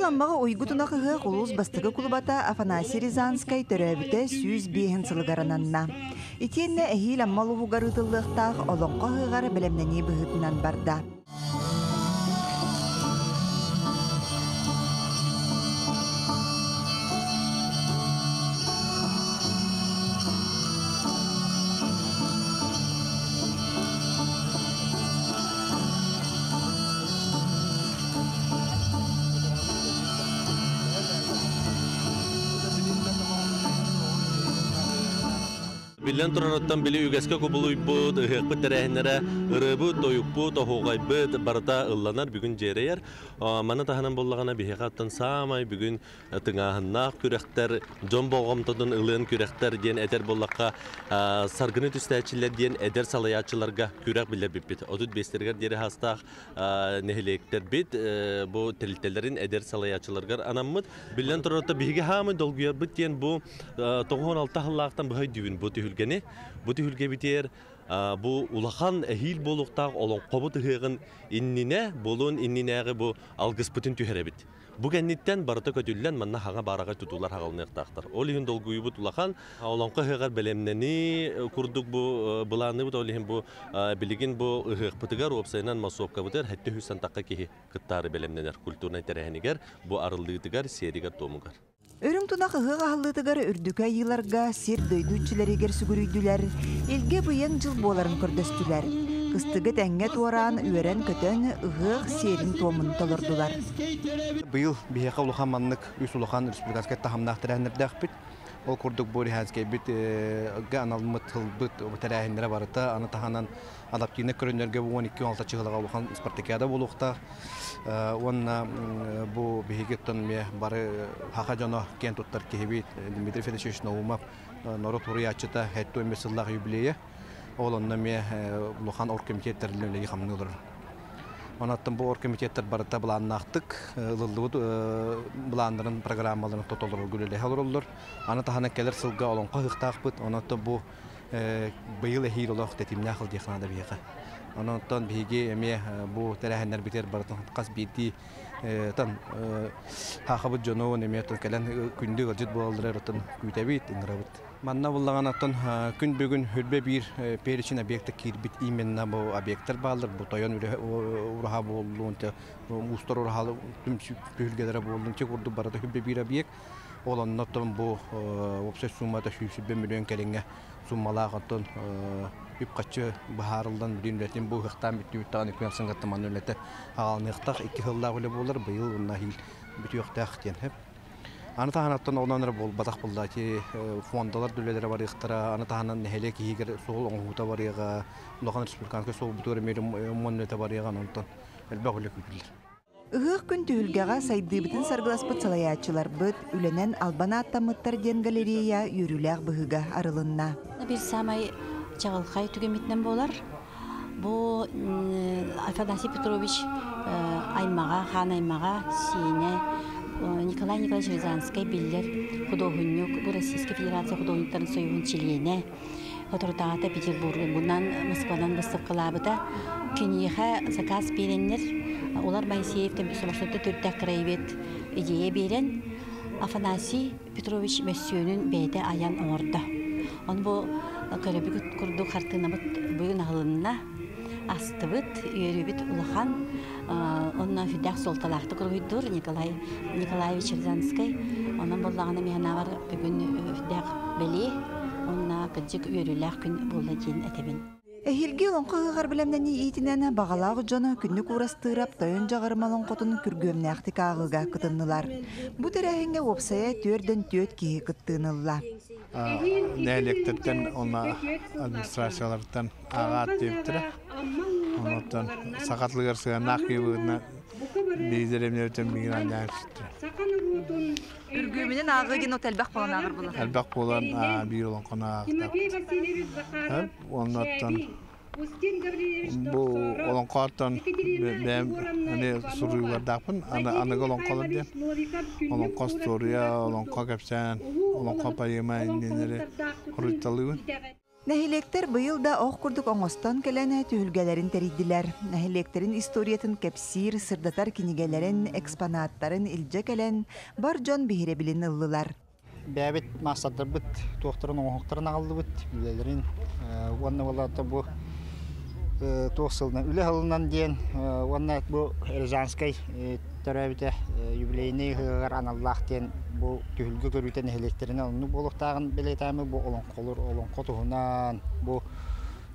Эһиил Аммаҕа уйгу тунах ыһыах улуус бастакы кулубата Афанасий Рязанскай төрөөбүтэ 105 сылыгар ананна. Итиэннэ эһиил Амма улууһугар ыытыллыахтаах Олоҥхо ыһыаҕар бэлэмнэнии быһыытынан барда. Биллэн турарыттан били үгэскэ кубулуйбут, ыһыахпыт тэрээһиннэрэ ырыабыт, тойукпут, оһуохайбыт барыта ылланар, бүгүн дьиэрэйэр. Маны таһынан буоллаҕына биһиэхэ оттон саамай бүгүн тыҥааһыннаах күрэхтэр, дьон болҕомтотун ылыан күрэхтэр диэн этэр буоллахха, саргыны түстээччилэр диэн эдэр салайааччыларга күрэх биллэрбиппит. 35-тэригэр диэри хаастаах нэһилиэктэрбит бу тэрилтэлэрин эдэр салайааччыларыгар анаммыт. Биллэн турар, биһиги хаамый долгуйарбыт диэн бу 96 сыллаахтан быһа өйдүүбүн бу түһүлгэни. Бу түһүлгэбитигэр бу улахан эһиил буолуохтаах олоҥхобут ыһыаҕын иннинэ, буолуон иннинээҕи бу алгыспытын түһэрэбит. Бу кэнниттэн барыта көтүллэн манна хаҥа баараҕай тутуулар хаҕылыныахтаахтар. Ол иһин долгуйубут улахан. Олоҥхо ыһыаҕар бэлэмнэнии курдук бу былаанныыбыт. Ол иһин бу билигин бу ыһыахпытыгар уопсайынан массовкабытыгар 700 сантахха киһи кыттаары бэлэмнэнэр культурнай тэрээһинигэр, бу арыллыытыгар, сиэригэр-туомугар. Үрүҥ тунах ыһыах аһыллыытыгар үрдүкү айыыларга, сир-дойду иччилэригэр сүгүрүйдүлэр, илгэ быйаҥ дьыл буоларын көрдөстүлэр. Кыстыгы тэҥҥэ туораан, үөрэн-көтөн, ыһыах сиэрин-туомун толордулар. Быйыл биһиэхэ улахан маннык үс улахан республиканскай таһымнаах тэрээһиннэрдээхпит. Ол курдук бу Рязанскайбыт аналыммыт тылбыт тэрээһиннэрэ барыта аны таһынан адаптивнай көрүннэргэ бу 12-16 чыһылаҕа улахан спартакиада буолуохтаах. Уонна бу биһиги оттон эмиэ бары саха дьоно киэн туттар киһибит Дмитрий Федорович Наумов норуот суруйааччыта 75 сыллаах юбилейа. Ол онно эмиэ улахан оргкомитет тэриллэн үлэлии хамныы олорор. Онон бу оргкомитеттар барыта былааннаахтык ылыллыбыт былааннарын, программаларын толорорго үлэлэһэ олороллор. Аны таһынан кэлэр сылга олоҥхо ыһыахтаахпыт. Онон бу быйыл эһиил олох тэтимнээх ылдьыах наада биһиэхэ. Онон биһиги эмиэ бу тэрээһиннэрбитигэр барытын хас биирдии тан хаахабыт дьону эмиэ кэлэн күндү ыалдьыт буолаллар оттон күүтэбит, ыҥырабыт. Манна буллаҕына оттон күн бүгүн хүрбэ биир перечень объекта киирбит именно бу объекттар бааллар. Бу тойон ураһа буоллун, уустар ураһа түһүлгэлэрэ буоллун, те курдук барыта хүрбэ биир объект. Ол онно оттон бу уопсай суммата 120 миллион кэриҥэ суммалаах оттон үп-харчы быһаарыллан билин үлэтин бу ыһыахтаан бүттүүбүт даҕаны күн ахсын манна үлэтэ аҕалыныахтаах икки сыллаах үлэ буолар быйыл уонна эһиил бүтүөхтээх диэн сөп. Аны таһынан оттон онон эрэ буолбатах буолла ити фондалар да үлэлэрэ барыахтара, аны таһынан нэһилиэк иһигэр суол оҥоһуута барыаҕа, улахан республиканскай суолбутугар эмиэ үлэтэ барыаҕа, онтон элбэх үлэ күүтүллэр. Ыһыах күн түһүлгэҕэ сайдыыбытын саргыласпыт салайааччыларбыт үлэнэн албан ааттаммыттар диэн галерея үөрүүлээх быһыыга арылынна. Биир саамай чаҕылхай түгэммитинэн буолар. Бу Афанасий Петрович аймаҕа, хаан аймаҕа, сиэнэ Николай Николаевич Рязанскай биллэр худуоһунньук, бу Российскай Федерация худуоһунньуктарын союһун чилиэнэ. Соторутааҕыта Петербургунан, Москванан выставкалаабыта. Киниэхэ заказ биэрэннэр, Улар Моисеевтэн Соморсунта төрүттээх краевед идея биэрэн, Афанасий Петрович мөссүөнүн бэйэтэ айан оҥордо. Ону бу көрөбүт курдук хартыынабыт бүгүн аһылынна, астыбыт, үөрүүбүт улахан. Онно сүрдээх суолталаахтык уруһуйдуур Николай Николаевич Рязанскай. Онон буоллаҕына мин санаабар бүгүн сүрдээх бэлиэ уонна кырдьык үөрүүлээх күн буолла диэн этэбин. Эһиилги олоҥхо ыһыаҕар бэлэмнэнии иитинэн баҕалаах дьон Күннүк Уурастыырап Тойон Дьаҕарыма олоҥхотун күргүөмнээхтик ааҕыыга кытыннылар. Бу тэрээһиҥҥэ уопсайа түөрдэн түөрт киһи кыттыыны ылла. Нэһилиэктэртэн уонна администрацияларыттан ааҕаат диэбиттэрэ. Онуттан саха тылыгар сыһыаннаах киһи быһыытынан биир эмнэбитин миигин анньаан сүттэ. Үргүөмүнэн ааҕыы диэн от элбэх буолан ааҕар буолар. Элбэх буолан биир олоҥхону аахтаахпыт. Оннуттан бу олоҥхоттон бэйэм эмиэ суруйуулардаахпын. Аныгы олоҥхолор диэн. Олоҥхо остуоруйа, олоҥхо кэпсээн, олоҥхо поэма иннинэри хоруйталыыбын. Нэһилиэктэр быйыл да ох курдук оҥостон кэлэн түһүлгэлэрин тэрийдилэр. Нэһилиэктэрин историятын кэпсиир, сырдатар кинигэлэрин, экспонаттарын илдьэ кэлэн, бар дьон биһирэбилин ыллылар. Бэйэбит маастардарбыт туохтарын оҥоһуктарын аҕаллыбыт, үлэлэрин уонна буолла бу туох сылынан үлэ сылынан диэн уонна бу Рязанскай төрөөбүтэ юбилейный ыһыаҕар аналлаах диэн бу түһүлгэ көрүүтэ нэһилиэктэринэн оннук буолуохтааҕын бэлиэтээмэ бу олоҥхолор олоҥхо туһунан бу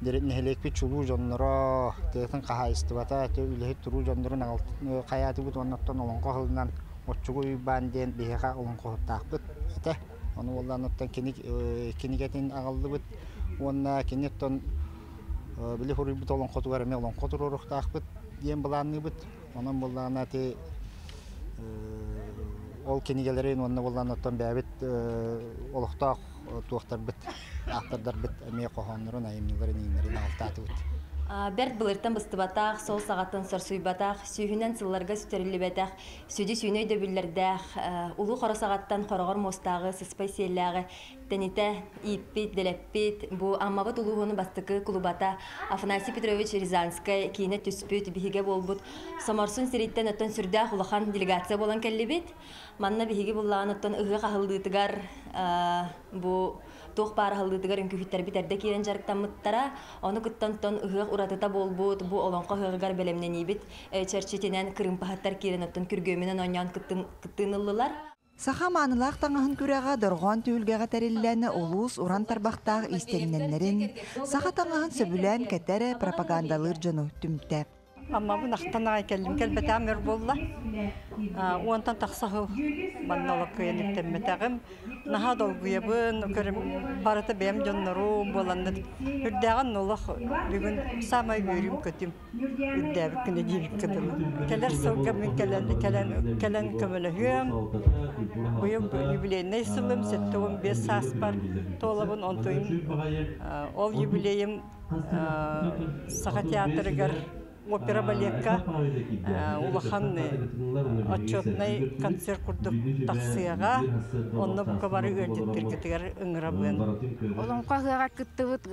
нэһилиэкпит чулуу дьонноро тыатын хаһаайыстыбата үлэһит туруу дьоннорун хайаатыбыт уонна оттон олоҥхо сылынан Оччугуй Уйбаан диэн биһиэхэ олоҥхоһуттаахпыт этэ. Ону буоллаан оттон кинигэтин аҕаллыбыт уонна кини оттон били суруйбут олоҥхотугар эмиэ олоҥхо туруоруохтаахпыт диэн былаанныыбыт. Онон буоллаҕына ити ол кинигэлэрин уонна буоллаан оттон бэйэбит олохтоох туохтарбыт, ааптардарбыт эмиэ хоһооннорун, айымньыларын, ииннэрин аҕалтаатыбыт. Бэрт былыртан быстыбатах, сол саҕаттан сорсуйбатах, сүүһүнэн сылларга сүтэриллибэтэх сүдү сүүнэ өйдөбүллэрдээх, улуу хоро саҕаттан хороҕор муостааҕы, сыспай сиэллээҕи тэнитэ ииппит, дэлэппит, бу Аммабыт улууһун бастакы кулубата Афанасий Петрович Рязанскай киинэ түспүт, биһигэ буолбут Соморсун сириттэн оттон сүрдээх улахан делегация буолан кэллибит. Манна биһиги буллаҕын оттон ыһыах аһыллыытыгар бу туох баар аһыллыытыгар үҥкүүһүттэрбит эрдэ киирэн дьарыктаммыттара. Ону кыттан оттон ыһыах уратыта буолбут, бу олоҥхо ыһыаҕыгар бэлэмнэниибит чэрчитинэн кырыымпаһыттар киирэн оттон күргүөмүнэн оонньоон кыттыын ыллылар. Саха маанылаах таҥаһын күрэҕэ дорҕоон түһүлгэҕэ тэриллэн, улуус уран тарбахтаах иистэнньэннэрин, саха таҥаһын сөбүлээн кэтэр, пропагандалыыр дьону түмтэ. Аммабын ахтан аҕай кэллим, кэлбэтэҕим өр буолла. Уонтан тахса сыл манна олох кыайан үктэммэтэҕим. Наһаа долгуйабын, көрүм барыта бэйэм дьоннорум буоланнар. Үрдээҕин олох бүгүн саамай үөрүүм-көтүүм үрдээбит күнэ диэбиккэ дылы. Кэлэр сылга мин кэлэн, кэлэн, кэлэн көмөлөһүөм. Быйыл юбилейнай сылым, 75 сааспар туолабын, онтуйум ол юбилейым Саха театрыгар опера балетка улахан отчетнай концерт курдук тахсыаҕа. Онно бука бары ыалдьыттаргытыгар ыҥырабын. Олоҥхо ыһыаҕар кыттыбыт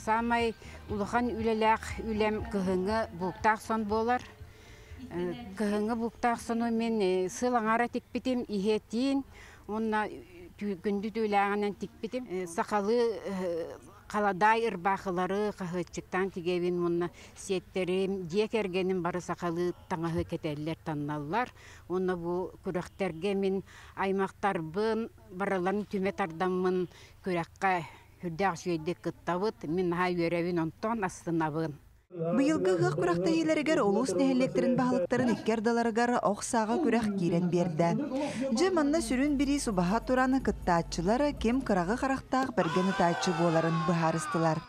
саамай улахан үлэлээх үлэм кыһыҥҥы бууктаах сон буолар. Кыһыҥҥы бууктаах сону мин сыл аҥаара тикпитим иһиэтиин уонна күндү түүлээҕинэн тикпитим. Сахалыы халадаай ырбаахылары хаһыаччыктаан тигэбин уонна сиэттэрим, дьиэ кэргэним бары сахалыы таҥаһы кэтэллэр, танналлар. Уонна бу күрэхтэргэ мин аймахтарбын барыларын түмэ тардаммын күрэххэ сүрдээх үчүгэйдик кыттабыт. Мин наһаа үөрэбин, онтон астынабын. Быйылгы ыһыах күрэхтэһиилэригэр улуус нэһилиэктэрин баһылыктарын икки ардыларыгар ох сааҕа күрэх киирэн биэрдэ. Дьэ, манна сүрүн бириис убаһа туран кыттааччылар ким кыраҕы харахтаах бэргэн ытааччы буоларын быһаарыстылар.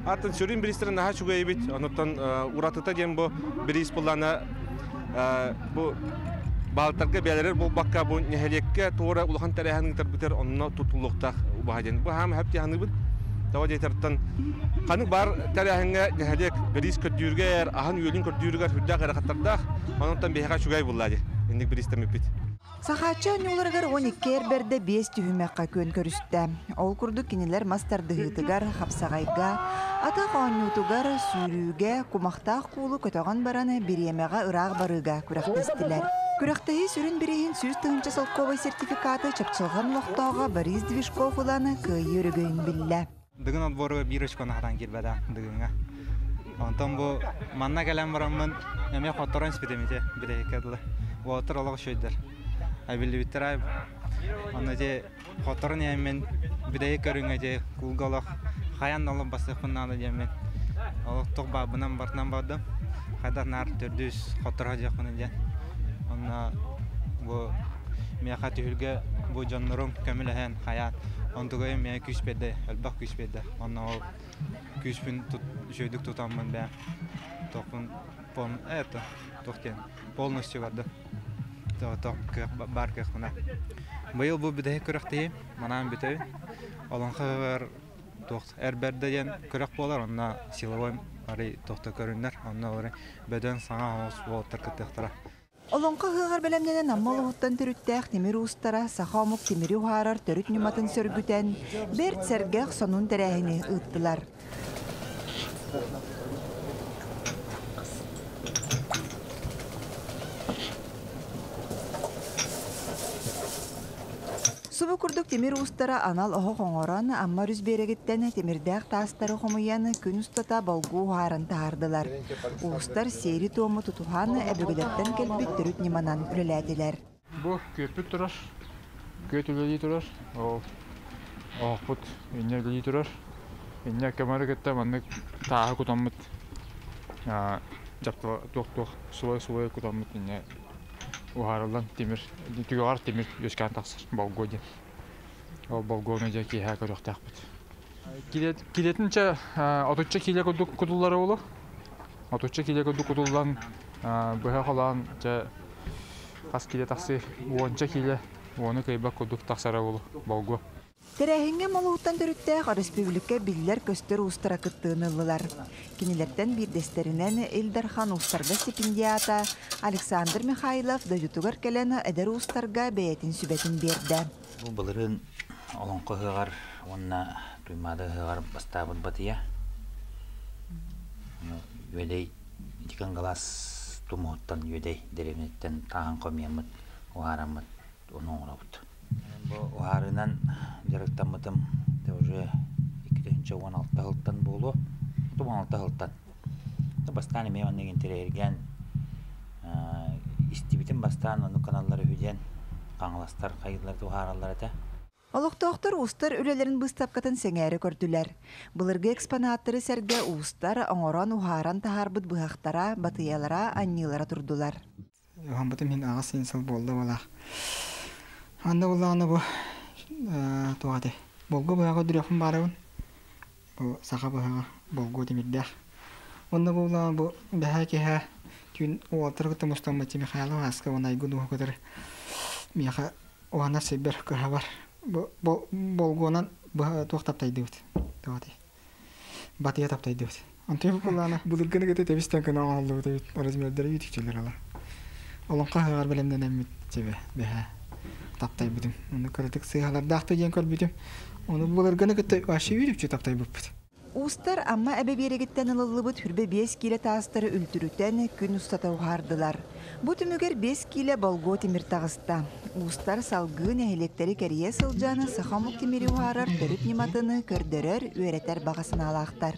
Атын сүрүн бириистэрин наһаа үчүгэй эбит. Онуттан уратыта диэн бу бириис буллана бу баалтарга бээлэрэр буолбакка бу нэһилиэккэ туора улахан тэрээһин ыытарбытыгар онно тутуллуохтаах убаһа диэн. Бу хаама хөп диэханыыбыт. Тоҕо диэтэртэн ханнык баар тэрээһиҥҥэ нэһилиэк бириис көрдүүргэр, аһын үөлүн көрдүүрүгэр сүрдээх ыарахаттардаах. Онон биһиэхэ үчүгэй булла дии. Инник бириистэммиппит. Сахааччы оонньууларыгар 12 эр бэрдэ 5 түһүмэххэ күөн көрүстэ. Ол курдук кинилэр мас тардыһыытыгар, хапсаҕайга, атах оонньуутугар, сүүрүүгэ, кумахтаах куулу көтөҕөн баран бириэмэҕэ ыраах барыыга күрэхтэстилэр. Күрэхтэһии сүрүн бирииһин 100 000 солкуобай сертификаты Чапчылҕан олохтооҕо Борис Движков ылан кыайыы өрөгөйүн биллэ. Дыгын отборуга биир очкону хатан киирбэтэ Дыгыҥҥа. Онтон бу манна кэлэн бараммын эмиэ хотторон испитим ити бүтэһиккэ дылы. Уолаттар олох үчүгэйдэр. Айбиллибиттэр ай. Онно ити хотторон иһэммин бүтэһик көрүҥҥэ ити куулга олох хайан да олох бассыахпын наада диэммин олох туох баарбынан барытынан бардым. Хайдах наар төрдүс хотторо сылдьыахпын диэн. Онно бу миэхэ түһүлгэ бу дьоннорум көмөлөһөн хайаан онтугайым миэхэ күүс биэрдэ, элбэх күүс биэрдэ. Онно ол күүспүн үчүгэйдик тутаммын бэйэм туохпун это туох диэн полностью бардым. Тоох баар кыахпына. Быйыл бу бүтэһик күрэхтэһиим, манаан бүтэбин. Олоҥхо туох эр бэрдэ диэн күрэх буолар, онно силовой арый туохта көрүннэр, онно олору бөдөҥ саҥа оҕус уолаттар кыттыахтара. Олоҥхо ыһыаҕар бэлэмнэнэн Амма улууһуттан төрүттээх тимир уустара саха омук тимири уһаарар төрүт ньыматын сөргүтэн, бэрт сэргэх сонун тэрээһини ыыттылар. Субу курдук тимир уустара анал оһох оҥорон, Амма өрүс биэрэгиттэн тимирдээх таастары хомуйан, күн устата болгуу уһааран таһаардылар. Уустар сиэри-туому тутуһан, өбүгэлэртэн кэлбит төрүт ньыманан үлэлээтилэр. Бу күөппүт турар, күөт үлэлии турар, ол оһохпут инньэ үлэлии турар. Инньэ көмөрү кытта маннык тааһы кутаммыт туох-туох сулай-сулай кутаммыт инньэ уһаарыллан тимир түгэҕэр тимир үөскээн тахсар болгуо диэн. Ол болгуону дьэ киэһэ көрүөхтээхпит. Килиэтинчэ отучча киилэ курдук кутуллара буолуо. Отучча киилэ курдук кутуллан быһа холоон чэ хас киилэ тахсыы уонча киилэ уону кыайбат курдук тахсара буолуо болгуо. Тэрээһиҥҥэ Молуһуттан төрүттээх өрөспүүбүлүкэ биллэр-көстөр уустара кыттыыны ыллылар. Кинилэртэн биирдэстэринэн Ил Дархан уустарга стипендиата Александр Михайлов дойдутугар кэлэн эдэр уустарга бэйэтин сүбэтин биэрдэ. Бу былырыын Олоҥхо ыһыаҕар уонна Туймаада ыһыаҕар бастаабыт батыйа. Үөдэй Дикангалаас тумуһуттан Үөдэй дэриэбинэттэн тааһын хомуйаммыт, уһаараммыт ону оҥоробут. Бу уһаарыынан дьарыктаммытым уже 2016 сылтан буолуо. 16 сылтан. Бастаан эмиэ маннык интэриэһиргээн истибитим бастаан ону каналлар үһү диэн хаҥаластар хайыылар уһаараллар этэ. Олохтоохтор уустар үлэлэрин быыстапкатын сэҥээрэ көрдүлэр. Былыргы экспонаттары сэргэ уустар оҥорон уһааран таһаарбыт быһахтара, батыйалара, анньыылара турдулар. Уһаммытым иһин аҕыс син сыл буолла буолаах. Анда буоллаҕына бу туох этэй? Болгу быһаҕа өдүрүөхпүн баарабын. Бу саха быһаҕа болгуо тимирдээх. Онно буоллаҕына бу бэһээ киэһэ түүн уолаттары кытта мустаммыт Михайлов Ааска уонна Айгын Ууһу кытары миэхэ уһанар сирбэр кыһабар бу болгуонан туох таптайдыбыт. Туох этэй? Батыйа таптайдыбыт. Онтон буоллаҕына былыргыны кытта тэбис-тэҥ гына оҥоһуллубут эбит размердара үүтүкчүлэр ала. Олоҥхо ыһыаҕар бэлэмнэнэммит дьэбэ бэһээ таптайбытым. Ону кыратык сыыһалардаах да диэн көрбүтүм. Ону былыргыны кытта вообще үүтүкчү таптайбыппыт. Уустар Амма эбэ биэрэгиттэн ылыллыбыт хүрбэ биэс киилэ таастары үлтүрүтэн күн устата уһаардылар. Бу түмүгэр биэс киилэ болгуо тимир таҕыста. Уустар салгыы нэһилиэктэри кэрийэ сылдьан саха омук тимири уһаарар төрүт ньыматын көрдөрөр, үөрэтэр баҕа санаалаахтар.